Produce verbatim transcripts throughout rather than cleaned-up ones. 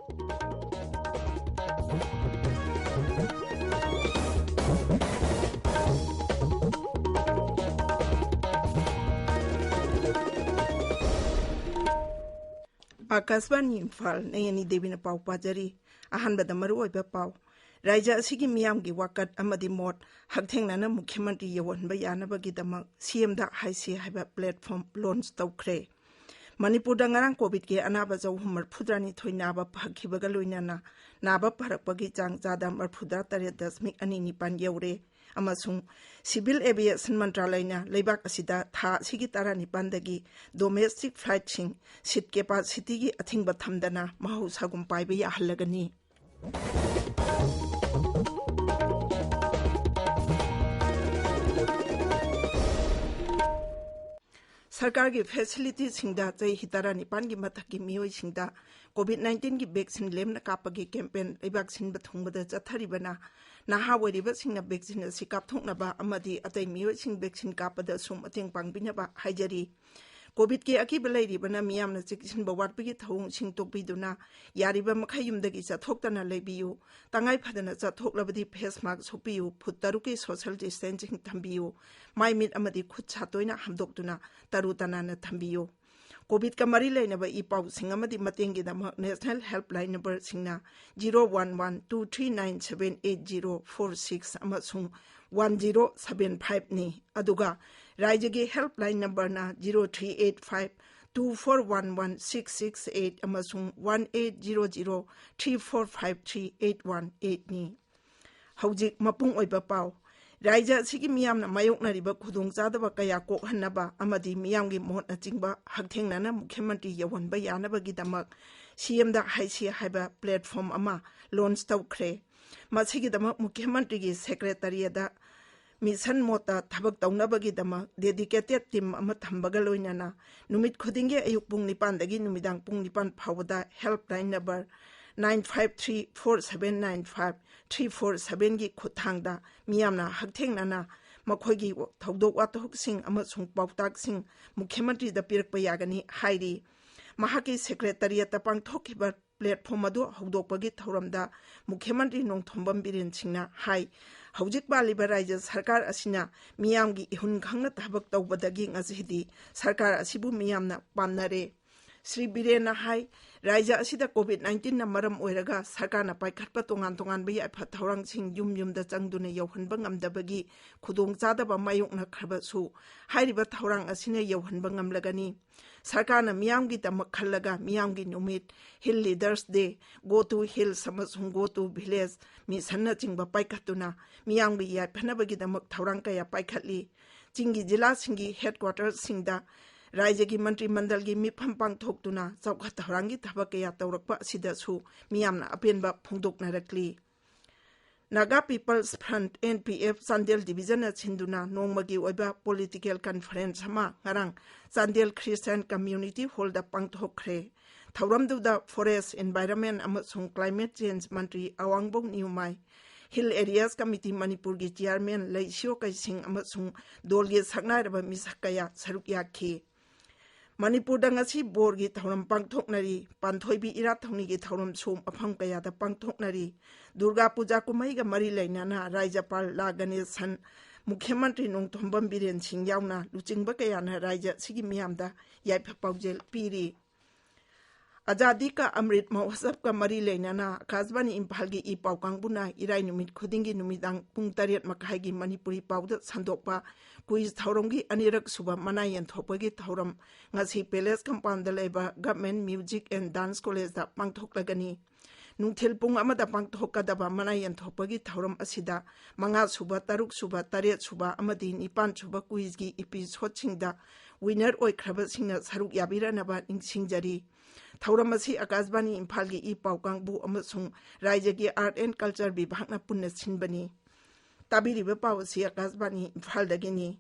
ꯑꯥꯀꯥꯁꯕꯥꯅꯤ ꯏꯝꯐꯥꯜ, ꯅꯌꯅꯤ ꯗꯦꯕꯤꯅ ꯄꯥꯎ ꯄꯥꯖꯔꯤ꯫ ꯑꯍꯥꯟꯕꯗ ꯃꯔꯨꯑꯣꯏꯕ ꯄꯥꯎ꯫ ꯔꯥꯏꯖ꯭ꯌ ꯑꯁꯤꯒꯤ ꯃꯤꯌꯥꯝꯒꯤ ꯋꯥꯀꯠ ꯑꯃꯗꯤ ꯃꯣꯠ ꯍꯛꯊꯦꯡꯅꯅ ꯃꯨꯈ꯭ꯌ ꯃꯟꯇ꯭ꯔꯤ ꯌꯧꯍꯟꯕ ꯌꯥꯅꯕꯒꯤꯗꯃꯛ ꯁꯤꯑꯦꯝꯗ ꯍꯥꯏꯁꯤ ꯍꯥꯏꯕ platform launch ꯇꯧꯈ꯭ꯔꯦ꯫ ꯃꯅꯤꯄꯨꯔꯗ ꯉꯔꯥꯡ ꯀꯣꯚꯤꯗꯀꯤ ꯑꯅꯥꯕ ꯆꯍꯨꯝ ꯃꯔꯤꯐꯨꯇꯔꯥꯅꯤꯊꯣꯏ ꯅꯥꯕ ꯐꯈꯤꯕꯒ ꯂꯣꯏꯅꯅ ꯅꯥꯕ ꯐꯔꯛꯄꯒꯤ ꯆꯥꯡ ꯆꯥꯗ ꯃꯔꯤꯐꯨꯇꯔꯦꯠ ꯗꯁꯃꯤꯛ ꯑꯅꯤ ꯅꯤꯄꯥꯟ ꯌꯧꯔꯦ꯫ ꯑꯃꯁꯨꯡ ꯁꯤꯚꯤꯜ ꯑꯦꯚꯤꯌꯦꯁꯟ ꯃꯟꯇ꯭ꯔꯥꯂꯌꯅ ꯂꯩꯕꯥꯛ ꯑꯁꯤꯗ ꯊꯥ ꯑꯁꯤꯒꯤ ꯇꯔꯥꯅꯤꯄꯥꯟꯗꯒꯤ domestic flightꯁꯤꯡ seat capacityꯒꯤ ꯑꯊꯤꯡꯕ ꯊꯝꯗꯅ ꯃꯍꯧꯁꯥꯒꯨꯝ ꯄꯥꯏꯕ ꯌꯥꯍꯜꯂꯒꯅꯤ꯫ ꯁꯔꯀꯥꯔꯒꯤ facilityꯁꯤꯡꯗ ꯆꯍꯤ ꯇꯔꯥꯅꯤꯄꯥꯟꯒꯤ ꯃꯊꯛꯀꯤ ꯃꯤꯑꯣꯏꯁꯤꯡꯗ COVID nineteenꯒꯤ vaccine ꯂꯦꯝꯅ ꯀꯥꯞꯄꯒꯤ campaign ꯂꯩꯕꯥꯛ ꯁꯤꯟꯕ ꯊꯨꯡꯕꯗ ꯆꯠꯊꯔꯤꯕꯅ ꯅꯍꯥ ꯑꯣꯏꯔꯤꯕꯁꯤꯡꯅ vaccine ꯑꯁꯤ ꯀꯥꯞꯊꯣꯛꯅꯕ ꯑꯃꯗꯤ ꯑꯇꯩ ꯃꯤꯑꯣꯏꯁꯤꯡ vaccine ꯀꯥꯞꯄꯗꯁꯨ ꯃꯇꯦꯡ ꯄꯥꯡꯕꯤꯅꯕ ꯍꯥꯏꯖꯔꯤ꯫ ꯀꯣꯚꯤꯗꯀꯤ ꯑꯀꯤꯕ ꯂꯩꯔꯤꯕꯅ ꯃꯤꯌꯥꯝꯅ ꯆꯦꯛꯁꯤꯟꯕ ꯋꯥꯠꯄꯒꯤ ꯊꯧꯑꯣꯡꯁꯤꯡ ꯇꯣꯛꯄꯤꯗꯨꯅ ꯌꯥꯔꯤꯕ ꯃꯈꯩ ꯌꯨꯝꯗꯒꯤ ꯆꯠꯊꯣꯛꯇꯅ ꯂꯩꯕꯤꯌꯨ꯫ ꯇꯉꯥꯏ ꯐꯗꯅ ꯆꯠꯊꯣꯛꯂꯕꯗꯤ face mask ꯎꯞꯄꯤꯌꯨ, ꯐꯨꯠ ꯇꯔꯨꯛꯀꯤ social distancing ꯊꯝꯕꯤꯌꯨ, ꯃꯥꯏ ꯃꯤꯠ ꯑꯃꯗꯤ ꯈꯨꯠ ꯁꯥ ꯇꯣꯏꯅ ꯍꯥꯝꯗꯣꯛꯇꯨꯅ ꯇꯔꯨ ꯇꯅꯥꯟꯅ ꯊꯝꯕꯤꯌꯨ꯫ ꯀꯣꯚꯤꯗꯀ ꯃꯔꯤ ꯂꯩꯅꯕ ꯏ ꯄꯥꯎꯁꯤꯡ ꯑꯃꯗꯤ ꯃꯇꯦꯡꯒꯤꯗꯃꯛ National Helpline numberꯁꯤꯡꯅ zero one one two three nine seven eight zero four six ꯑꯃꯁꯨꯡ one zero seven fiveꯅꯤ꯫ ꯑꯗꯨꯒ ꯔꯥꯏꯖ꯭ꯌꯒꯤ helpline numberꯅ zero three eight five two four one one six six eight ꯑꯃꯁꯨꯡ one eight zero zero three four five three eight one eightꯅꯤ꯫ ꯍꯧꯖꯤꯛ ꯃꯄꯨꯡ ꯑꯣꯏꯕ ꯄꯥꯎ꯫ ꯔꯥꯏꯖ꯭ꯌ ꯑꯁꯤꯒꯤ ꯃꯤꯌꯥꯝꯅ ꯃꯥꯌꯣꯛꯅꯔꯤꯕ ꯈꯨꯗꯣꯡꯆꯥꯗꯕ ꯀꯌꯥ ꯀꯣꯛꯍꯟꯅꯕ ꯑꯃꯗꯤ ꯃꯤꯌꯥꯝꯒꯤ ꯃꯣꯠꯅꯆꯤꯡꯕ ꯍꯛꯊꯦꯡꯅꯅ ꯃꯨꯈ꯭ꯌ ꯃꯟꯇ꯭ꯔꯤ ꯌꯧꯍꯟꯕ ꯌꯥꯅꯕꯒꯤꯗꯃꯛ ꯁꯤꯑꯦꯝꯗ ꯍꯥꯏꯁꯤ ꯍꯥꯏꯕ platform ꯑꯃ launch ꯇꯧꯈ꯭ꯔꯦ꯫ ꯃꯁꯤꯒꯤꯗꯃꯛ ꯃꯨꯈ꯭ꯌ ꯃꯟꯇ꯭ꯔꯤꯒꯤ secretariatꯗ ꯃꯤꯁꯟ ꯃꯣꯠꯇ ꯊꯕꯛ ꯇꯧꯅꯕꯒꯤꯗꯃꯛ dedicated team ꯑꯃ ꯊꯝꯕꯒ ꯂꯣꯏꯅꯅ ꯅꯨꯃꯤꯠ ꯈꯨꯗꯤꯡꯒꯤ ꯑꯌꯨꯛ ꯄꯨꯡ ꯅꯤꯄꯥꯟꯗꯒꯤ ꯅꯨꯃꯤꯗꯥꯡ ꯄꯨꯡ ꯅꯤꯄꯥꯟ ꯐꯥꯎꯕꯗ helpline number nine five three four seven nine five three four sevenꯒꯤ ꯈꯨꯠꯊꯥꯡꯗ ꯃꯤꯌꯥꯝꯅ ꯍꯛꯊꯦꯡꯅꯅ ꯃꯈꯣꯏꯒꯤ ꯊꯧꯗꯣꯛ ꯋꯥꯊꯣꯛꯁꯤꯡ ꯑꯃꯁꯨꯡ ꯄꯥꯎꯇꯥꯛꯁꯤꯡ ꯃꯨꯈ꯭ꯌ ꯃꯟꯇ꯭ꯔꯤꯗ ꯄꯤꯔꯛꯄ ꯌꯥꯒꯅꯤ ꯍꯥꯏꯔꯤ꯫ ꯃꯍꯥꯛꯀꯤ ꯁꯦꯀ꯭ꯔꯦꯇꯔꯤꯌꯦꯠꯇ ꯄꯥꯡꯊꯣꯛꯈꯤꯕ ꯄ꯭ꯂꯦꯠꯐꯣꯝ ꯑꯗꯨ ꯍꯧꯗꯣꯛꯄꯒꯤ ꯊꯧꯔꯝꯗ ꯃꯨꯈ꯭ꯌ ꯃꯟꯇ꯭ꯔꯤ ꯅꯣꯡꯊꯣꯝꯕꯝ ꯕꯤꯔꯦꯟ ꯁꯤꯡꯅ ꯍꯥꯏ, ꯍꯧꯖꯤꯛ ꯄꯥꯜꯂꯤꯕ ꯔꯥꯖ꯭ꯌ ꯁꯔꯀꯥꯔ ꯑꯁꯤꯅ ꯃꯤꯌꯥꯝꯒꯤ ꯏꯍꯨꯟ ꯈꯪꯅ ꯊꯕꯛ ꯇꯧꯕꯗꯒꯤ ꯉꯁꯤꯗꯤ ꯁꯔꯀꯥꯔ ꯑꯁꯤꯕꯨ ꯃꯤꯌꯥꯝꯅ ꯄꯥꯝꯅꯔꯦ꯫ ꯁ꯭ꯔꯤ ꯕꯤꯔꯦꯟꯅ ꯍꯥꯏ, ꯔꯥꯖ꯭ꯌ ꯑꯁꯤꯗ ꯀꯣꯚꯤꯗ ꯅꯥꯏꯟꯇꯤꯟꯅ ꯃꯔꯝ ꯑꯣꯏꯔꯒ ꯁꯔꯀꯥꯔꯅ ꯄꯥꯏꯈꯠꯄ ꯇꯣꯉꯥꯟ ꯇꯣꯉꯥꯟꯕ ꯌꯥꯏꯐ ꯊꯧꯔꯥꯡꯁꯤꯡ ꯌꯨꯝ ꯌꯨꯝꯗ ꯆꯪꯗꯨꯅ ꯌꯧꯍꯟꯕ ꯉꯝꯗꯕꯒꯤ ꯈꯨꯗꯣꯡꯆꯥꯗꯕ ꯃꯥꯌꯣꯛꯅꯈ꯭ꯔꯕꯁꯨ ꯍꯥꯏꯔꯤꯕ ꯊꯧꯔꯥꯡ ꯑꯁꯤꯅ ꯌꯧꯍꯟꯕ ꯉꯝꯂꯒꯅꯤ꯫ ꯁꯔꯀꯥꯔꯅ ꯃꯤꯌꯥꯝꯒꯤꯗꯃꯛ ꯈꯜꯂꯒ ꯃꯤꯌꯥꯝꯒꯤ ꯅꯨꯃꯤꯠ, ꯍꯤꯜ ꯂꯤꯗꯔꯁ ꯗꯦ, ꯒꯣ ꯇꯨ ꯍꯤꯜꯁ ꯑꯃꯁꯨꯡ ꯒꯣ ꯇꯨ ꯚꯤꯂꯦꯖ ꯃꯤꯁꯟꯅꯆꯤꯡꯕ ꯄꯥꯏꯈꯠꯇꯨꯅ ꯃꯤꯌꯥꯝꯒꯤ ꯌꯥꯏꯐꯅꯕꯒꯤꯗꯃꯛ ꯊꯧꯔꯥꯡ ꯀꯌꯥ ꯄꯥꯏꯈꯠꯂꯤ꯫ ꯆꯤꯡꯒꯤ ꯖꯤꯂꯥꯁꯤꯡꯒꯤ ꯍꯦꯗꯀ꯭ꯋꯥꯇꯔꯁꯤꯡꯗ ꯔꯥꯖ꯭ꯌꯒꯤ ꯃꯟꯇ꯭ꯔꯤ ꯃꯟꯗꯜꯒꯤ ꯃꯤꯐꯝ ꯄꯥꯡꯊꯣꯛꯇꯨꯅ ꯆꯥꯎꯈꯠ ꯊꯧꯔꯥꯡꯒꯤ ꯊꯕꯛ ꯀꯌꯥ ꯇꯧꯔꯛꯄ ꯑꯁꯤꯗꯁꯨ ꯃꯤꯌꯥꯝꯅ ꯑꯄꯦꯟꯕ ꯐꯣꯡꯗꯣꯛꯅꯔꯛꯂꯤ꯫ Naga people's front, N P F, Chandel ꯗꯤꯕꯤꯖꯟꯅ ꯁꯤꯟꯗꯨꯅ ꯅꯣꯡꯃꯒꯤ ꯑꯣꯏꯕ ꯄꯣꯂꯤꯇꯤꯀꯦꯜ ꯀꯟꯐꯔꯦꯟꯁ ꯑꯃ ꯉꯔꯥꯡ ꯆꯥꯟꯗꯦꯜ ꯈ꯭ꯔꯤꯁꯇꯤꯌꯥꯟ ꯀꯝꯃ꯭ꯌꯨꯅꯤꯇꯤ ꯍꯣꯜꯗ ꯄꯥꯡꯊꯣꯛꯈ꯭ꯔꯦ꯫ ꯊꯧꯔꯝꯗꯨꯗ ꯐꯣꯔꯦꯁ, ꯏꯟꯚꯥꯏꯔꯟꯃꯦꯟ ꯑꯃꯁꯨꯡ ꯀ꯭ꯂꯥꯏꯃꯦꯠ ꯆꯦꯟꯖ ꯃꯟꯇ꯭ꯔꯤ ꯑꯋꯥꯡꯕꯧ ꯅꯤꯌꯨꯃꯥꯏ, ꯍꯤꯜ ꯑꯦꯔꯤꯌꯥꯁ ꯀꯃꯤꯇꯤ ꯃꯅꯤꯄꯨꯔꯒꯤ ꯆꯤꯌꯥꯔꯃꯦꯟ ꯂꯩꯁꯤꯌꯣ ꯀꯩꯁꯤꯡ ꯑꯃꯁꯨꯡ ꯗꯣꯜꯒꯤ ꯁꯛꯅꯥꯏꯔꯕ ꯃꯤꯁꯛ ꯀꯌꯥ ꯁꯔꯨꯛ ꯌꯥꯈꯤ꯫ ꯃꯅꯤꯄꯨꯔꯗ ꯉꯁꯤ ꯕꯣꯔꯒꯤ ꯊꯧꯔꯝ ꯄꯥꯡꯊꯣꯛꯅꯔꯤ꯫ ꯄꯥꯟꯊꯣꯏꯕꯤ ꯏꯔꯥꯠ ꯊꯧꯅꯤꯒꯤ ꯊꯧꯔꯝꯁꯨ ꯃꯐꯝ ꯀꯌꯥꯗ ꯄꯥꯡꯊꯣꯛꯅꯔꯤ꯫ ꯗꯨꯔꯒꯥ ꯄꯨꯖꯥ ꯀꯨꯝꯍꯩꯒ ꯃꯔꯤ ꯂꯩꯅꯅ ꯔꯥꯖ꯭ꯌꯄꯥꯜ ꯂꯥ ꯒꯅꯦꯁꯟ, ꯃꯨꯈ꯭ꯌ ꯃꯟꯇ꯭ꯔꯤ ꯅꯣꯡꯊꯣꯝꯕꯝ ꯕꯤꯔꯦꯟ ꯁꯤꯡ ꯌꯥꯎꯅ ꯂꯨꯆꯤꯡꯕ ꯀꯌꯥꯅ ꯔꯥꯖ꯭ꯌ ꯑꯁꯤꯒꯤ ꯃꯤꯌꯥꯝꯗ ꯌꯥꯏꯐ ꯄꯥꯎꯖꯦꯜ ꯄꯤꯔꯤ꯫ ꯑꯖꯥꯗꯤ ꯀꯥ ꯑꯃ꯭ꯔꯤꯠ ꯃꯍꯣꯠꯁꯕꯀ ꯃꯔꯤ ꯂꯩꯅꯅ ꯑꯀꯥꯁꯕꯥꯅꯤ ꯏꯝꯐꯥꯜꯒꯤ ꯏ ꯄꯥꯎ ꯀꯥꯡꯕꯨꯅ ꯏꯔꯥꯏ ꯅꯨꯃꯤꯠ ꯈꯨꯗꯤꯡꯒꯤ ꯅꯨꯃꯤꯗꯥꯡ ꯄꯨꯡ ꯇꯔꯦꯠ ꯃꯈꯥꯏꯒꯤ ꯃꯅꯤꯄꯨꯔꯤ ꯄꯥꯎꯗ ꯁꯟꯗꯣꯛꯄ ꯀꯨꯏꯖ ꯊꯧꯔꯝꯒꯤ ꯑꯅꯤꯔꯛ ꯁꯨꯕ ꯃꯅꯥ ꯌꯦꯟꯊꯣꯛꯄꯒꯤ ꯊꯧꯔꯝ ꯉꯁꯤ ꯄꯦꯂꯦꯁ ꯀꯝꯄꯥꯎꯟꯗ ꯂꯩꯕ ꯒꯚꯔꯟꯃꯦꯟꯠ ꯃ꯭ꯌꯨꯖꯤꯛ ꯑꯦꯟ ꯗꯥꯟꯁ ꯀꯣꯂꯦꯖꯇ ꯄꯥꯡꯊꯣꯛꯂꯒꯅꯤ꯫ ꯅꯨꯡꯊꯤꯜ ꯄꯨꯡ ꯑꯃꯗ ꯄꯥꯡꯊꯣꯛꯀꯗꯕ ꯃꯅꯥ ꯌꯦꯟꯊꯣꯛꯄꯒꯤ ꯊꯧꯔꯝ ꯑꯁꯤꯗ ꯃꯉꯥ ꯁꯨꯕ, ꯇꯔꯨꯛ ꯁꯨꯕ, ꯇꯔꯦꯠ ꯁꯨꯕ ꯑꯃꯗꯤ ꯅꯤꯄꯥꯟ ꯁꯨꯕ ꯀꯨꯏꯖꯒꯤ ꯏꯄꯤꯁꯣꯗꯁꯤꯡꯗ ꯋꯤꯅꯔ ꯑꯣꯏꯈ꯭ꯔꯕꯁꯤꯡꯅ ꯁꯔꯨꯛ ꯌꯥꯕꯤꯔꯅꯕ ꯅꯤꯡꯁꯤꯡꯖꯔꯤ꯫ ꯊꯧꯔꯝ ꯑꯁꯤ ꯑꯀꯥꯁꯕꯥꯅꯤ ꯏꯝꯐꯥꯜꯒꯤ ꯏ ꯄꯥꯎ ꯀꯥꯡꯕꯨ ꯑꯃꯁꯨꯡ ꯔꯥꯖ꯭ꯌꯒꯤ ꯑꯥꯔꯠ ꯑꯦꯟ ꯀꯜꯆꯔ ꯕꯤꯚꯥꯒꯅ ꯄꯨꯟꯅ ꯁꯤꯟꯕꯅꯤ꯫ ꯇꯥꯕꯤꯔꯤꯕ ꯄꯥꯎ ꯑꯁꯤ ꯑꯀꯥꯁꯕꯥꯅꯤ ꯏꯝꯐꯥꯜꯗꯒꯤꯅꯤ꯫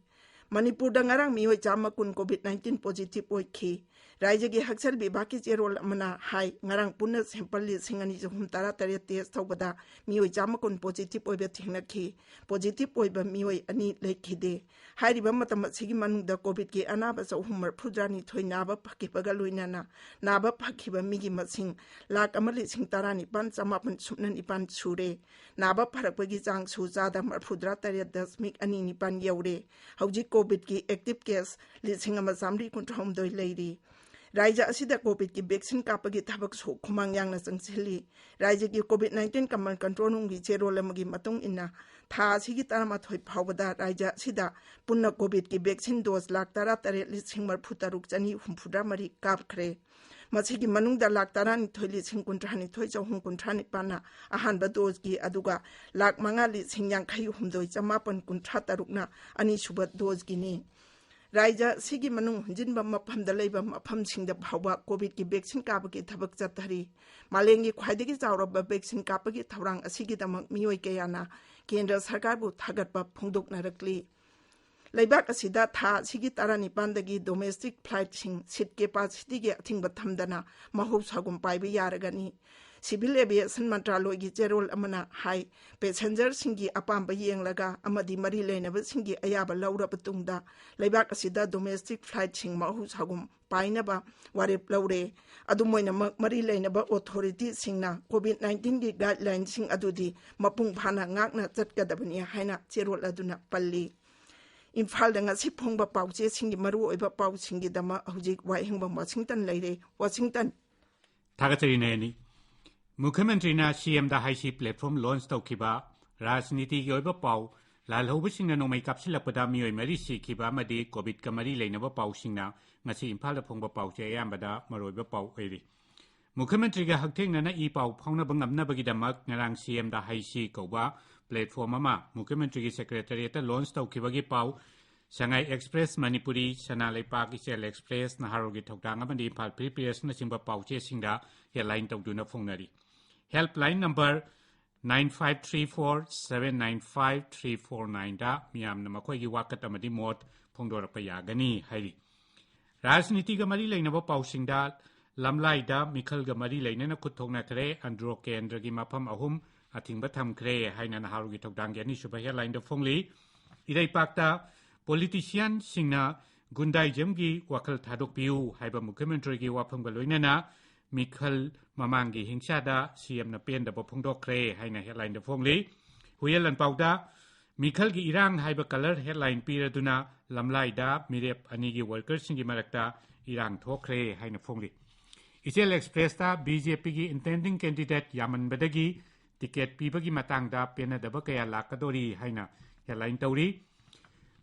ꯃꯅꯤꯄꯨꯔꯗ ꯉꯔꯥꯡ ꯃꯤꯑꯣꯏ ꯆꯥꯝꯃ ꯀꯨꯟ ꯀꯣꯚꯤꯗ ꯅꯥꯏꯟꯇꯤꯟ ꯄꯣꯖꯤꯇꯤꯚ ꯑꯣꯏꯈꯤ꯫ ꯔꯥꯏꯖꯒꯤ ꯍꯛꯁꯦꯜ ꯕꯤꯚꯥꯒꯀꯤ ꯆꯦꯔꯣꯜ ꯑꯃꯅ ꯍꯥꯏ, ꯉꯔꯥꯡ ꯄꯨꯟꯅ ꯁꯦꯝꯄꯜ ꯂꯤꯁꯤꯡ ꯑꯅꯤ ꯆꯍꯨꯝ ꯇꯔꯥ ꯇꯔꯦꯠ ꯇꯦꯁ ꯇꯧꯕꯗ ꯃꯤꯑꯣꯏ ꯆꯥꯝꯃ ꯀꯨꯟ ꯄꯣꯖꯤꯇꯤꯚ ꯑꯣꯏꯕ ꯊꯦꯡꯅꯈꯤ꯫ ꯄꯣꯖꯤꯇꯤꯚ ꯑꯣꯏꯕ ꯃꯤꯑꯣꯏ ꯑꯅꯤ ꯂꯩꯈꯤꯗꯦ꯫ ꯍꯥꯏꯔꯤꯕ ꯃꯇꯝ ꯑꯁꯤꯒꯤ ꯃꯅꯨꯡꯗ ꯀꯣꯚꯤꯗꯀꯤ ꯑꯅꯥꯕ ꯆꯍꯨꯝ ꯃꯔꯤꯐꯨꯇꯔꯥꯅꯤꯊꯣꯏ ꯅꯥꯕ ꯐꯈꯤꯕꯒ ꯂꯣꯏꯅꯅ ꯅꯥꯕ ꯐꯈꯤꯕ ꯃꯤꯒꯤ ꯃꯁꯤꯡ ꯂꯥꯈ ꯑꯃ ꯂꯤꯁꯤꯡ ꯇꯔꯥꯅꯤꯄꯥꯟ ꯆꯃꯥꯄꯟ ꯁꯨꯞꯅ ꯅꯤꯄꯥꯟ ꯁꯨꯔꯦ꯫ ꯅꯥꯕ ꯐꯔꯛꯄꯒꯤ ꯆꯥꯡꯁꯨ ꯆꯥꯗ ꯃꯔꯤꯐꯨꯇꯔꯥ ꯇꯔꯦꯠ ꯗꯁꯃꯤꯛ ꯑꯅꯤ ꯅꯤꯄꯥꯟ ꯌꯧꯔꯦ꯫ ꯍꯧꯖꯤꯛ ꯀꯣꯚꯤꯗꯀꯤ ꯑꯦꯛꯇꯤꯚ ꯀꯦꯁ ꯂꯤꯁꯤꯡ ꯑꯃ ꯆꯥꯃꯔꯤ ꯀꯨꯟꯊ꯭ꯔꯥꯍꯨꯝꯗꯣꯏ ꯂꯩꯔꯤ꯫ ꯔꯥꯏꯖ ꯑꯁꯤꯗ ꯀꯣꯚꯤꯗꯀꯤ ꯚꯦꯛꯁꯤꯟ ꯀꯥꯞꯄꯒꯤ ꯊꯕꯛꯁꯨ ꯈꯨꯃꯥꯡ ꯌꯥꯡꯅ ꯆꯪꯁꯤꯜꯂꯤ꯫ ꯔꯥꯏꯖꯒꯤ ꯀꯣꯚꯤꯗ ꯅꯥꯏꯟꯇꯤꯟ ꯀꯃꯥꯟ ꯀꯟꯇ꯭ꯔꯣꯜ ꯔꯨꯝꯒꯤ ꯆꯦꯔꯣꯜ ꯑꯃꯒꯤ ꯃꯇꯨꯡ ꯏꯟꯅ, ꯊꯥ ꯑꯁꯤꯒꯤ ꯇꯔꯥꯃꯥꯊꯣꯏ ꯐꯥꯎꯕꯗ ꯔꯥꯏꯖ ꯑꯁꯤꯗ ꯄꯨꯟꯅ ꯀꯣꯚꯤꯗꯀꯤ ꯚꯦꯛꯁꯤꯟ ꯗꯣꯁ ꯂꯥꯈ ꯇꯔꯥ ꯇꯔꯦꯠ ꯂꯤꯁꯤꯡ ꯃꯔꯤꯐꯨ ꯇꯔꯨꯛ ꯆꯅꯤ ꯍꯨꯝꯐꯨꯇꯔꯥ ꯃꯔꯤ ꯀꯥꯞꯈ꯭ꯔꯦ꯫ ꯃꯁꯤꯒꯤ ꯃꯅꯨꯡꯗ ꯂꯥꯈ ꯇꯔꯥꯅꯤꯊꯣꯏ ꯂꯤꯁꯤꯡ ꯀꯨꯟꯊ꯭ꯔꯥꯅꯤꯊꯣꯏ ꯆꯍꯨꯝ ꯀꯨꯟꯊ꯭ꯔꯥ ꯅꯤꯄꯥꯟꯅ ꯑꯍꯥꯟꯕ ꯗꯣꯁꯀꯤ, ꯑꯗꯨꯒ ꯂꯥꯈ ꯃꯉꯥ ꯂꯤꯁꯤꯡ ꯌꯥꯡꯈꯩ ꯍꯨꯝꯗꯣꯏ ꯆꯃꯥꯄꯟ ꯀꯨꯟꯊ꯭ꯔꯥ ꯇꯔꯨꯛꯅ ꯑꯅꯤꯁꯨꯕ ꯗꯣꯁꯀꯤꯅꯤ꯫ ꯔꯥꯏꯖ ꯑꯁꯤꯒꯤ ꯃꯅꯨꯡ ꯍꯨꯟꯖꯤꯟꯕ ꯃꯐꯝꯗ ꯂꯩꯕ ꯃꯐꯝꯁꯤꯡꯗ ꯐꯥꯎꯕ ꯀꯣꯚꯤꯗꯀꯤ ꯚꯦꯛꯁꯤꯟ ꯀꯥꯞꯄꯒꯤ ꯊꯕꯛ ꯆꯠꯊꯔꯤ꯫ ꯃꯥꯂꯦꯝꯒꯤ ꯈ꯭ꯋꯥꯏꯗꯒꯤ ꯆꯥꯎꯔꯕ ꯚꯦꯛꯁꯤꯟ ꯀꯥꯞꯄꯒꯤ ꯊꯧꯔꯥꯡ ꯑꯁꯤꯒꯤꯗꯃꯛ ꯃꯤꯑꯣꯏ ꯀꯌꯥꯅ ꯀꯦꯟꯗ꯭ꯔ ꯁꯔꯀꯥꯔꯕꯨ ꯊꯥꯒꯠꯄ ꯐꯣꯡꯗꯣꯛꯅꯔꯛꯂꯤ꯫ ꯂꯩꯕꯥꯛ ꯑꯁꯤꯗ ꯊꯥ ꯑꯁꯤꯒꯤ ꯇꯔꯥꯅꯤꯄꯥꯟꯗꯒꯤ ꯗꯣꯃꯦꯁꯇꯤꯛ ꯐ꯭ꯂꯥꯏꯠꯁꯤꯡ ꯁꯤꯠ ꯀꯦꯄꯥꯁꯤꯇꯤꯒꯤ ꯑꯊꯤꯡꯕ ꯊꯝꯗꯅ ꯃꯍꯧꯁꯥꯒꯨꯝ ꯄꯥꯏꯕ ꯌꯥꯔꯒꯅꯤ꯫ ꯁꯤꯚꯤꯜ ꯑꯦꯚꯤꯌꯦꯁꯟ ꯃꯟꯇ꯭ꯔꯥꯂꯣꯏꯒꯤ ꯆꯦꯔꯣꯜ ꯑꯃꯅ ꯍꯥꯏ, ꯄꯦꯁꯦꯟꯖꯔꯁꯤꯡꯒꯤ ꯑꯄꯥꯝꯕ ꯌꯦꯡꯂꯒ ꯑꯃꯗꯤ ꯃꯔꯤ ꯂꯩꯅꯕꯁꯤꯡꯒꯤ ꯑꯌꯥꯕ ꯂꯧꯔꯕ ꯇꯨꯡꯗ ꯂꯩꯕꯥꯛ ꯑꯁꯤꯗ ꯗꯣꯃꯦꯁꯇꯤꯛ ꯐ꯭ꯂꯥꯏꯠꯁꯤꯡ ꯃꯍꯧꯁꯥꯒꯨꯝ ꯄꯥꯏꯅꯕ ꯋꯥꯔꯦꯞ ꯂꯧꯔꯦ꯫ ꯑꯗꯨꯝ ꯑꯣꯏꯅꯃꯛ, ꯃꯔꯤ ꯂꯩꯅꯕ ꯑꯣꯊꯣꯔꯤꯇꯤꯁꯤꯡꯅ ꯀꯣꯚꯤꯗ ꯅꯥꯏꯟꯇꯤꯟꯒꯤ ꯒꯥꯏꯗꯂꯥꯏꯟꯁꯤꯡ ꯑꯗꯨꯗꯤ ꯃꯄꯨꯡ ꯐꯥꯅ ꯉꯥꯛꯅ ꯆꯠꯀꯗꯕꯅꯤ ꯍꯥꯏꯅ ꯆꯦꯔꯣꯜ ꯑꯗꯨꯅ ꯄꯜꯂꯤ꯫ ꯏꯝꯐꯥꯜꯗ ꯉꯁꯤ ꯐꯣꯡꯕ ꯄꯥꯎꯆꯦꯁꯤꯡꯒꯤ ꯃꯔꯨꯑꯣꯏꯕ ꯄꯥꯎꯁꯤꯡꯒꯤꯗꯃꯛ ꯍꯧꯖꯤꯛ ꯋꯥꯍꯦꯡꯕꯝ ꯋꯥꯁꯤꯡꯇꯟ ꯂꯩꯔꯦ꯫ ꯋꯥꯁꯤꯡꯇꯟ꯫ ꯊꯥꯒꯠꯆꯔꯤ ꯅꯌꯅꯤ꯫ ꯃꯨꯈ꯭ꯌ ꯃꯟꯇ꯭ꯔꯤꯅ ꯁꯤꯑꯦꯝꯗ ꯍꯥꯏꯁꯤ ꯄ꯭ꯂꯦꯠꯐꯣꯝ ꯂꯣꯟꯆ ꯇꯧꯈꯤꯕ꯫ ꯔꯥꯖꯅꯤꯇꯤꯒꯤ ꯑꯣꯏꯕ ꯄꯥꯎ꯫ ꯂꯥꯜꯍꯧꯕꯁꯤꯡꯅ ꯅꯣꯡꯃꯩ ꯀꯥꯞꯁꯤꯜꯂꯛꯄꯗ ꯃꯤꯑꯣꯏ ꯃꯔꯤ ꯁꯤꯈꯤꯕ ꯑꯃꯗꯤ ꯀꯣꯚꯤꯗꯀ ꯃꯔꯤ ꯂꯩꯅꯕ ꯄꯥꯎꯁꯤꯡꯅ ꯉꯁꯤ ꯏꯝꯐꯥꯜꯗ ꯐꯣꯡꯕ ꯄꯥꯎꯆꯦ ꯑꯌꯥꯝꯕꯗ ꯃꯔꯨꯑꯣꯏꯕ ꯄꯥꯎ ꯑꯣꯏꯔꯤ꯫ ꯃꯨꯈ꯭ꯌ ꯃꯟꯇ꯭ꯔꯤꯒ ꯍꯛꯊꯦꯡꯅꯅ ꯏ ꯄꯥꯎ ꯐꯥꯎꯅꯕ ꯉꯝꯅꯕꯒꯤꯗꯃꯛ ꯉꯔꯥꯡ ꯁꯤꯑꯦꯝꯗ ꯍꯥꯏꯁꯤ ꯀꯧꯕ ꯄ꯭ꯂꯦꯠꯐꯣꯝ ꯑꯃ ꯃꯨꯈ꯭ꯌ ꯃꯟꯇ꯭ꯔꯤꯒꯤ ꯁꯦꯀ꯭ꯔꯦꯇꯔꯤꯌꯦꯠꯇ ꯂꯣꯟꯆ ꯇꯧꯈꯤꯕꯒꯤ ꯄꯥꯎ꯫ ꯁꯉꯥꯏ ꯑꯦꯛꯁꯄ꯭ꯔꯦꯁ ꯃꯅꯤꯄꯨꯔꯤ, ꯁꯅꯥ ꯂꯩꯄꯥꯛ, ꯏꯆꯦꯜ ꯑꯦꯛꯁꯄ꯭ꯔꯦꯁ, ꯅꯍꯥꯔꯣꯜꯒꯤ ꯊꯧꯗꯥꯡ ꯑꯃꯗꯤ ꯏꯝꯐꯥꯜ ꯐ꯭ꯔꯤ ꯄ꯭ꯔꯦꯁꯅꯆꯤꯡꯕ ꯄꯥꯎꯆꯦꯁꯤꯡꯗ ꯍꯦꯗꯂꯥꯏꯟ ꯇꯧꯗꯨꯅ ꯐꯣꯡꯅꯔꯤ꯫ Helpline number nine five three four seven nine five three four nineꯗ ꯃꯤꯌꯥꯝꯅ ꯃꯈꯣꯏꯒꯤ ꯋꯥꯀꯠ ꯑꯃꯗꯤ ꯃꯣꯠ ꯐꯣꯡꯗꯣꯔꯛꯄ ꯌꯥꯒꯅꯤ ꯍꯥꯏꯔꯤ꯫ ꯔꯥꯖꯅꯤꯇꯤꯒ ꯃꯔꯤ ꯂꯩꯅꯕ ꯄꯥꯎꯁꯤꯡꯗ, ꯂꯝꯂꯥꯏꯗ ꯃꯤꯈꯜꯒ ꯃꯔꯤ ꯂꯩꯅꯅ ꯈꯨꯠ ꯊꯣꯛꯅꯈ꯭ꯔꯦ, ꯑꯟꯗ꯭ꯔꯣ ꯀꯦꯟꯗ꯭ꯔꯒꯤ ꯃꯐꯝ ꯑꯍꯨꯝ ꯑꯊꯤꯡꯕ ꯊꯝꯈ꯭ꯔꯦ ꯍꯥꯏꯅ ꯅꯍꯥꯔꯣꯜꯒꯤ ꯊꯧꯗꯥꯡꯒꯤ ꯑꯅꯤꯁꯨꯕ ꯍꯦꯗꯂꯥꯏꯟꯗ ꯐꯣꯡꯂꯤ꯫ ꯏꯔꯩꯄꯥꯛꯇ ꯄꯣꯂꯤꯇꯤꯁꯤꯌꯥꯟꯁꯤꯡꯅ ꯒꯨꯟꯗꯥꯏꯖꯝꯒꯤ ꯋꯥꯈꯜ ꯊꯥꯗꯣꯛꯄꯤꯌꯨ ꯍꯥꯏꯕ ꯃꯨꯈ꯭ꯌ ꯃꯟꯇ꯭ꯔꯤꯒꯤ ꯋꯥꯐꯝꯒ ꯂꯣꯏꯅꯅ ꯃꯤꯈꯜ ꯃꯃꯥꯡꯒꯤ ꯍꯤꯡꯁꯥꯗ ꯁꯤꯑꯦꯝꯅ ꯄꯦꯟꯗꯕ ꯐꯣꯡꯗꯣꯛꯈ꯭ꯔꯦ ꯍꯥꯏꯅ ꯍꯦꯗꯂꯥꯏꯟꯗ ꯐꯣꯡꯂꯤ꯫ ꯍꯨꯏꯌꯦꯟ ꯂꯥꯟꯄꯥꯎꯗ ꯃꯤꯈꯜꯒꯤ ꯏꯔꯥꯡ ꯍꯥꯏꯕ ꯀꯂꯔ ꯍꯦꯗꯂꯥꯏꯟ ꯄꯤꯔꯗꯨꯅ ꯂꯝꯂꯥꯏꯗ ꯃꯤꯔꯦꯞ ꯑꯅꯤꯒꯤ ꯋꯥꯔꯀꯔꯁꯤꯡꯒꯤ ꯃꯔꯛꯇ ꯏꯔꯥꯡ ꯊꯣꯛꯈ꯭ꯔꯦ ꯍꯥꯏꯅ ꯐꯣꯡꯂꯤ꯫ ꯏꯆꯦꯜ ꯑꯦꯛꯁꯄ꯭ꯔꯦꯁꯇ ꯕꯤ ꯖꯦ ꯄꯤꯒꯤ ꯏꯟꯇꯦꯟꯗꯤꯡ ꯀꯦꯟꯗꯤꯗꯦꯠ ꯌꯥꯝꯃꯟꯕꯗꯒꯤ ꯇꯤꯀꯦꯠ ꯄꯤꯕꯒꯤ ꯃꯇꯥꯡꯗ ꯄꯦꯟꯅꯗꯕ ꯀꯌꯥ ꯂꯥꯛꯀꯗꯣꯔꯤ ꯍꯥꯏꯅ ꯍꯦꯗꯂꯥꯏꯟ ꯇꯧꯔꯤ꯫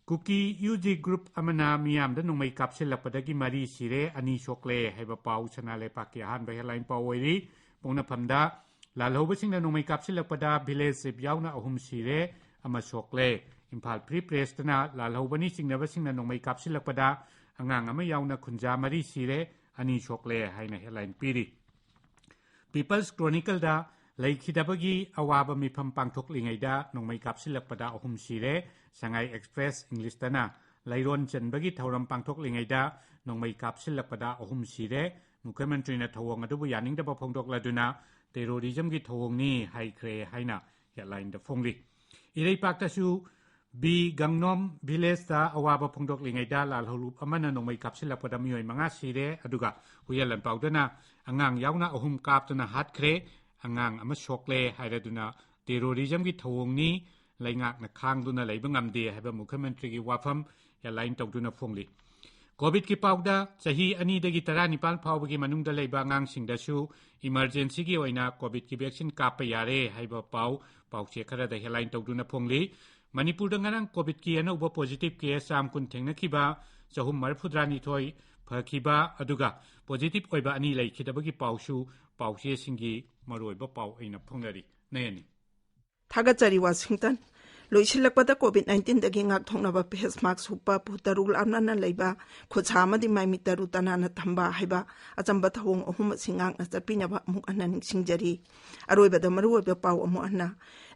ꯀꯨꯀꯤ ꯌꯨ ꯖꯤ ꯒ꯭ꯔꯨꯞ ꯑꯃꯅ ꯃꯤꯌꯥꯝꯗ ꯅꯣꯡꯃꯩ ꯀꯥꯞꯁꯤꯜꯂꯛꯄꯗꯒꯤ ꯃꯔꯤ ꯁꯤꯔꯦ, ꯑꯅꯤ ꯁꯣꯛꯂꯦ ꯍꯥꯏꯕ ꯄꯥꯎ ꯁꯅꯥ ꯂꯩꯄꯥꯛꯀꯤ ꯑꯍꯥꯟꯕ ꯍꯦꯗꯂꯥꯏꯟ ꯄꯥꯎ ꯑꯣꯏꯔꯤ꯫ ꯄꯣꯛꯅꯐꯝꯗ ꯂꯥꯜꯍꯧꯕꯁꯤꯡꯅ ꯅꯣꯡꯃꯩ ꯀꯥꯞꯁꯤꯜꯂꯛꯄꯗ ꯚꯤꯂꯦꯖ ꯆꯤꯞ ꯌꯥꯎꯅ ꯑꯍꯨꯝ ꯁꯤꯔꯦ, ꯑꯃ ꯁꯣꯛꯂꯦ꯫ ꯏꯝꯐꯥꯜ ꯐ꯭ꯔꯤ ꯄ꯭ꯔꯦꯁꯇꯅ ꯂꯥꯜꯍꯧꯕꯅꯤ ꯆꯤꯡꯅꯕꯁꯤꯡꯅ ꯅꯣꯡꯃꯩ ꯀꯥꯞꯁꯤꯜꯂꯛꯄꯗ ꯑꯉꯥꯡ ꯑꯃ ꯌꯥꯎꯅ ꯈꯨꯟꯖꯥ ꯃꯔꯤ ꯁꯤꯔꯦ, ꯑꯅꯤ ꯁꯣꯛꯂꯦ ꯍꯥꯏꯅ ꯍꯦꯗꯂꯥꯏꯟ ꯄꯤꯔꯤ꯫ ꯄꯤꯄꯜꯁ ꯀ꯭ꯔꯣꯅꯤꯀꯜꯗ ꯂꯩꯈꯤꯗꯕꯒꯤ ꯑꯋꯥꯕ ꯃꯤꯐꯝ ꯄꯥꯡꯊꯣꯛꯂꯤꯉꯩꯗ ꯅꯣꯡꯃꯩ ꯀꯥꯞꯁꯤꯜꯂꯛꯄꯗ ꯑꯍꯨꯝ ꯁꯤꯔꯦ꯫ ꯁꯉꯥꯏ ꯑꯦꯛꯁꯄ꯭ꯔꯦꯁ ꯏꯪꯂꯤꯁꯇꯅ ꯂꯩꯔꯣꯟ ꯆꯟꯕꯒꯤ ꯊꯧꯔꯝ ꯄꯥꯡꯊꯣꯛꯂꯤꯉꯩꯗ ꯅꯣꯡꯃꯩ ꯀꯥꯞꯁꯤꯜꯂꯛꯄꯗ ꯑꯍꯨꯝ ꯁꯤꯔꯦ꯫ ꯃꯨꯈ꯭ꯌ ꯃꯟꯇ꯭ꯔꯤꯅ ꯊꯧꯑꯣꯡ ꯑꯗꯨꯕꯨ ꯌꯥꯅꯤꯡꯗꯕ ꯐꯣꯡꯗꯣꯛꯂꯗꯨꯅ ꯇꯦꯔꯣꯔꯤꯖꯝꯒꯤ ꯊꯧꯑꯣꯡꯅꯤ ꯍꯥꯏꯈ꯭ꯔꯦ ꯍꯥꯏꯅ ꯍꯦꯗꯂꯥꯏꯟꯗ ꯐꯣꯡꯂꯤ꯫ ꯏꯔꯩꯄꯥꯛꯇꯁꯨ ꯕꯤ ꯒꯪꯅꯣꯝ ꯚꯤꯂꯦꯖꯇ ꯑꯋꯥꯕ ꯐꯣꯡꯗꯣꯛꯂꯤꯉꯩꯗ ꯂꯥꯜꯍꯧꯂꯨꯞ ꯑꯃꯅ ꯅꯣꯡꯃꯩ ꯀꯥꯞꯁꯤꯜꯂꯛꯄꯗ ꯃꯤꯑꯣꯏ ꯃꯉꯥ ꯁꯤꯔꯦ, ꯑꯗꯨꯒ ꯍꯨꯏꯌꯦꯟ ꯂꯥꯟꯄꯥꯎꯗꯅ ꯑꯉꯥꯡ ꯌꯥꯎꯅ ꯑꯍꯨꯝ ꯀꯥꯞꯇꯨꯅ ꯍꯥꯠꯈ꯭ꯔꯦ, ꯑꯉꯥꯡ ꯑꯃ ꯁꯣꯛꯂꯦ ꯍꯥꯏꯔꯗꯨꯅ ꯇꯦꯔꯣꯔꯤꯖꯝꯒꯤ ꯊꯧꯑꯣꯡꯅꯤ, ꯂꯩꯉꯥꯛꯅ ꯈꯥꯡꯗꯨꯅ ꯂꯩꯕ ꯉꯝꯗꯦ ꯍꯥꯏꯕ ꯃꯨꯈ꯭ꯌ ꯃꯟꯇ꯭ꯔꯤꯒꯤ ꯋꯥꯐꯝ ꯍꯦꯗꯂꯥꯏꯟ ꯇꯧꯗꯨꯅ ꯐꯣꯡꯂꯤ꯫ ꯀꯣꯚꯤꯗꯀꯤ ꯄꯥꯎꯗ ꯆꯍꯤ ꯑꯅꯤꯗꯒꯤ ꯇꯔꯥꯅꯤꯄꯥꯜ ꯐꯥꯎꯕꯒꯤ ꯃꯅꯨꯡꯗ ꯂꯩꯕ ꯑꯉꯥꯡꯁꯤꯡꯗꯁꯨ ꯏꯃꯔꯖꯦꯟꯁꯤꯒꯤ ꯑꯣꯏꯅ ꯀꯣꯚꯤꯗꯀꯤ ꯚꯦꯛꯁꯤꯟ ꯀꯥꯞꯄ ꯌꯥꯔꯦ ꯍꯥꯏꯕ ꯄꯥꯎ ꯄꯥꯎꯆꯦ ꯈꯔꯗ ꯍꯦꯗꯂꯥꯏꯟ ꯇꯧꯗꯨꯅ ꯐꯣꯡꯂꯤ꯫ ꯃꯅꯤꯄꯨꯔꯗ ꯉꯔꯥꯡ ꯀꯣꯚꯤꯗꯀꯤ ꯑꯅꯧꯕ ꯄꯣꯖꯤꯇꯤꯚ ꯀꯦꯁ ꯆꯥꯝ ꯀꯨꯟ ꯊꯦꯡꯅꯈꯤꯕ ꯆꯍꯨꯝ ꯃꯔꯤꯐꯨꯇꯔꯥꯅꯤꯊꯣꯏ ꯐꯈꯤꯕ, ꯑꯗꯨꯒ ꯄꯣꯖꯤꯇꯤꯚ ꯑꯣꯏꯕ ꯑꯅꯤ ꯂꯩꯈꯤꯗꯕꯒꯤ ꯄꯥꯎꯁꯨ ꯄꯥꯎꯆꯦꯁꯤꯡꯒꯤ ꯃꯔꯨꯑꯣꯏꯕ ꯄꯥꯎ ꯑꯩꯅ ꯐꯣꯡꯅꯔꯤ꯫ ꯅꯌꯅꯤ꯫ ꯊꯥꯒꯠꯆꯔꯤ ꯋꯥꯁꯤꯡꯇꯟ꯫ ꯂꯣꯏꯁꯤꯜꯂꯛꯄꯗ COVID nineteenꯗꯒꯤ ꯉꯥꯛꯊꯣꯛꯅꯕ face mask ꯎꯞꯄ, ꯐꯨꯠ ꯇꯔꯨꯛ ꯂꯥꯞꯅꯅ ꯂꯩꯕ, ꯈꯨꯠꯁꯥ ꯑꯃꯗꯤ ꯃꯥꯏꯃꯤꯠ ꯇꯔꯨ ꯇꯅꯥꯟꯅ ꯊꯝꯕ ꯍꯥꯏꯕ ꯑꯆꯝꯕ ꯊꯧꯑꯣꯡ ꯑꯍꯨꯝ ꯑꯁꯤ ꯉꯥꯛꯅ ꯆꯠꯄꯤꯅꯕ ꯑꯃꯨꯛ ꯍꯟꯅ ꯅꯤꯡꯁꯤꯡꯖꯔꯤ꯫ ꯑꯔꯣꯏꯕꯗ ꯃꯔꯨꯑꯣꯏꯕ ꯄꯥꯎ ꯑꯃꯨꯛ ꯍꯟꯅ꯫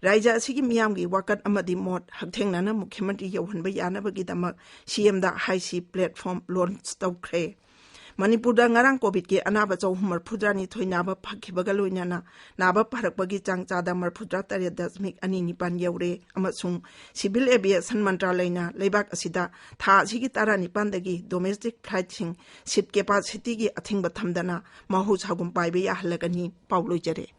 ꯔꯥꯏꯖ ꯑꯁꯤꯒꯤ ꯃꯤꯌꯥꯝꯒꯤ ꯋꯥꯀꯠ ꯑꯃꯗꯤ ꯃꯣꯠ ꯍꯛꯊꯦꯡꯅꯅ ꯃꯨꯈ꯭ꯌ ꯃꯟꯇ꯭ꯔꯤ ꯌꯧꯍꯟꯕ ꯌꯥꯅꯕꯒꯤꯗꯃꯛ CMꯗ ꯍꯥꯏꯁꯤ platform launch ꯇꯧꯈ꯭ꯔꯦ꯫ ꯃꯅꯤꯄꯨꯔꯗ ꯉꯔꯥꯡ COVIDꯀꯤ ꯑꯅꯥꯕ ꯆꯍꯨꯝ ꯃꯔꯤꯐꯨꯇꯔꯥꯅꯤꯊꯣꯏ ꯅꯥꯕ ꯐꯈꯤꯕꯒ ꯂꯣꯏꯅꯅ ꯅꯥꯕ ꯐꯔꯛꯄꯒꯤ ꯆꯥꯡ ꯆꯥꯗ ꯃꯔꯤꯐꯨꯇꯔꯥ ꯇꯔꯦꯠ ꯗꯁꯃꯤꯛ ꯑꯅꯤ ꯅꯤꯄꯥꯟ ꯌꯧꯔꯦ ꯑꯃꯁꯨꯡ Civil Aviation ꯃꯟꯇ꯭ꯔꯥꯂꯌꯅ ꯂꯩꯕꯥꯛ ꯑꯁꯤꯗ ꯊꯥ ꯑꯁꯤꯒꯤ ꯇꯔꯥꯅꯤꯄꯥꯟꯗꯒꯤ domestic flightꯁꯤꯡ seat capacityꯒꯤ ꯑꯊꯤꯡꯕ ꯊꯝꯗꯅ ꯃꯍꯧꯁꯥꯒꯨꯝ ꯄꯥꯏꯕ ꯌꯥꯍꯜꯂꯒꯅꯤ꯫ ꯄꯥꯎ ꯂꯣꯏꯖꯔꯦ꯫